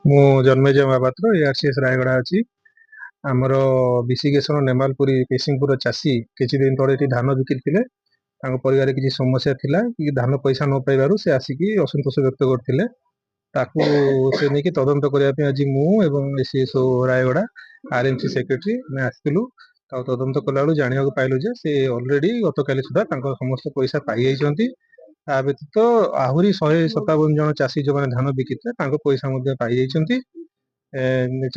ମୁଁ ଜନ୍ମେଜୟ ମହାପାତ୍ର, ଏଆରସିଏସ୍ ରାୟଗଡ଼ା ଅଛି। ଆମର ବିଶିକେଶନ ନେମାଲପୁରୀ କେସିଂପୁର ଚାଷୀ କିଛି ଦିନ ତଳେ ଏଠି ଧାନ ବିକିଥିଲେ। ତାଙ୍କ ପରିବାରରେ କିଛି ସମସ୍ୟା ଥିଲା କି ଧାନ ପଇସା ନ ପାଇବାରୁ ସେ ଆସିକି ଅସନ୍ତୋଷ ବ୍ୟକ୍ତ କରିଥିଲେ। ତାକୁ ସେ ନେଇକି ତଦନ୍ତ କରିବା ପାଇଁ ଆଜି ମୁଁ ଏବଂ ଏସିଏସ୍ଓ ରାୟଗଡ଼ା, ଆରଏମସି ସେକ୍ରେଟାରୀ ଆମେ ଆସିଥିଲୁ। ଆଉ ତଦନ୍ତ କଲାବେଳକୁ ଜାଣିବାକୁ ପାଇଲୁ ଯେ ସେ ଅଲରେଡି ଗତକାଲି ସୁଦ୍ଧା ତାଙ୍କ ସମସ୍ତ ପଇସା ପାଇଯାଇଛନ୍ତି। ତା ବ୍ୟତୀତ ଆହୁରି 157 ଜଣ ଚାଷୀ ଯୋଉମାନେ ଧାନ ବିକିଥିଲେ, ତାଙ୍କ ପଇସା ମଧ୍ୟ ପାଇଯାଇଛନ୍ତି।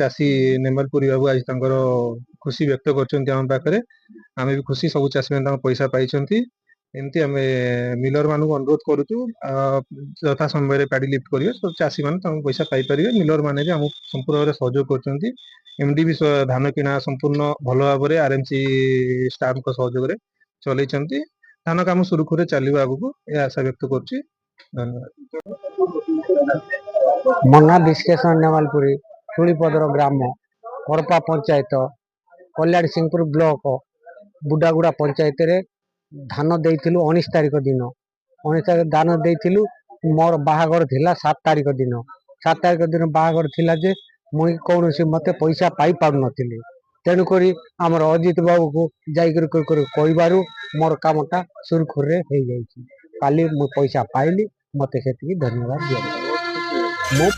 ଚାଷୀ ନେମାଲପୁରୀ ବାବୁ ଆଜି ତାଙ୍କର ଖୁସି ବ୍ୟକ୍ତ କରିଛନ୍ତି ଆମ ପାଖରେ। ଆମେ ବି ଖୁସି, ସବୁ ଚାଷୀମାନେ ତାଙ୍କ ପଇସା ପାଇଛନ୍ତି। ଏମିତି ଆମେ ମିଲର ମାନଙ୍କୁ ଅନୁରୋଧ କରୁଛୁ, ଯଥା ସମୟରେ ପ୍ୟାଡି ଲିଫ୍ଟ କରିବେ, ତ ଚାଷୀମାନେ ତାଙ୍କ ପଇସା ପାଇପାରିବେ। ମିଲର ମାନେ ବି ଆମକୁ ସମ୍ପୂର୍ଣ୍ଣ ଭାବରେ ସହଯୋଗ କରୁଛନ୍ତି। ଏମଡି ବି ଧାନ କିଣା ସମ୍ପୂର୍ଣ୍ଣ ଭଲ ଭାବରେ ଆରଏମସି ଷ୍ଟାଫଙ୍କ ସହଯୋଗରେ ଚଲେଇଛନ୍ତି। ଧାନ କାମ ସୁରୁଖୁରୁରେ ଚାଲିବ ଆଗକୁ, ଏହା ଆଶା ବ୍ୟକ୍ତ କରୁଛି। ଧନ୍ୟବାଦ। ମୋ ନାଁ ବିଶ୍କେଶ୍ୱର ନେମାଲପୁରୀ, ଚୁଳିପଦର ଗ୍ରାମ, କରପା ପଞ୍ଚାୟତ, କଲ୍ୟାଣୀ ସିଂହପୁର ବ୍ଲକ, ବୁଡାଗୁଡ଼ା ପଞ୍ଚାୟତରେ ଧାନ ଦେଇଥିଲୁ 19 ତାରିଖ ଦିନ। 19 ତାରିଖ ଧାନ ଦେଇଥିଲୁ। ମୋର ବାହାଘର ଥିଲା 7 ତାରିଖ ଦିନ। 7 ତାରିଖ ଦିନ ବାହାଘର ଥିଲା ଯେ ମୁଇଁ କୌଣସି ମତେ ପଇସା ପାଇପାରୁନଥିଲି। ତେଣୁକରି ଆମର ଅଜିତ ବାବୁକୁ ଯାଇକରି କରି କହିବାରୁ ମୋର କାମଟା ସୁରୁଖୁରୁରେ ହେଇଯାଇଛି। କାଲି ମୁଁ ପଇସା ପାଇଲି। ମୋତେ ସେତିକି ଧନ୍ୟବାଦ ଦିଅନ୍ତୁ। ମୁଁ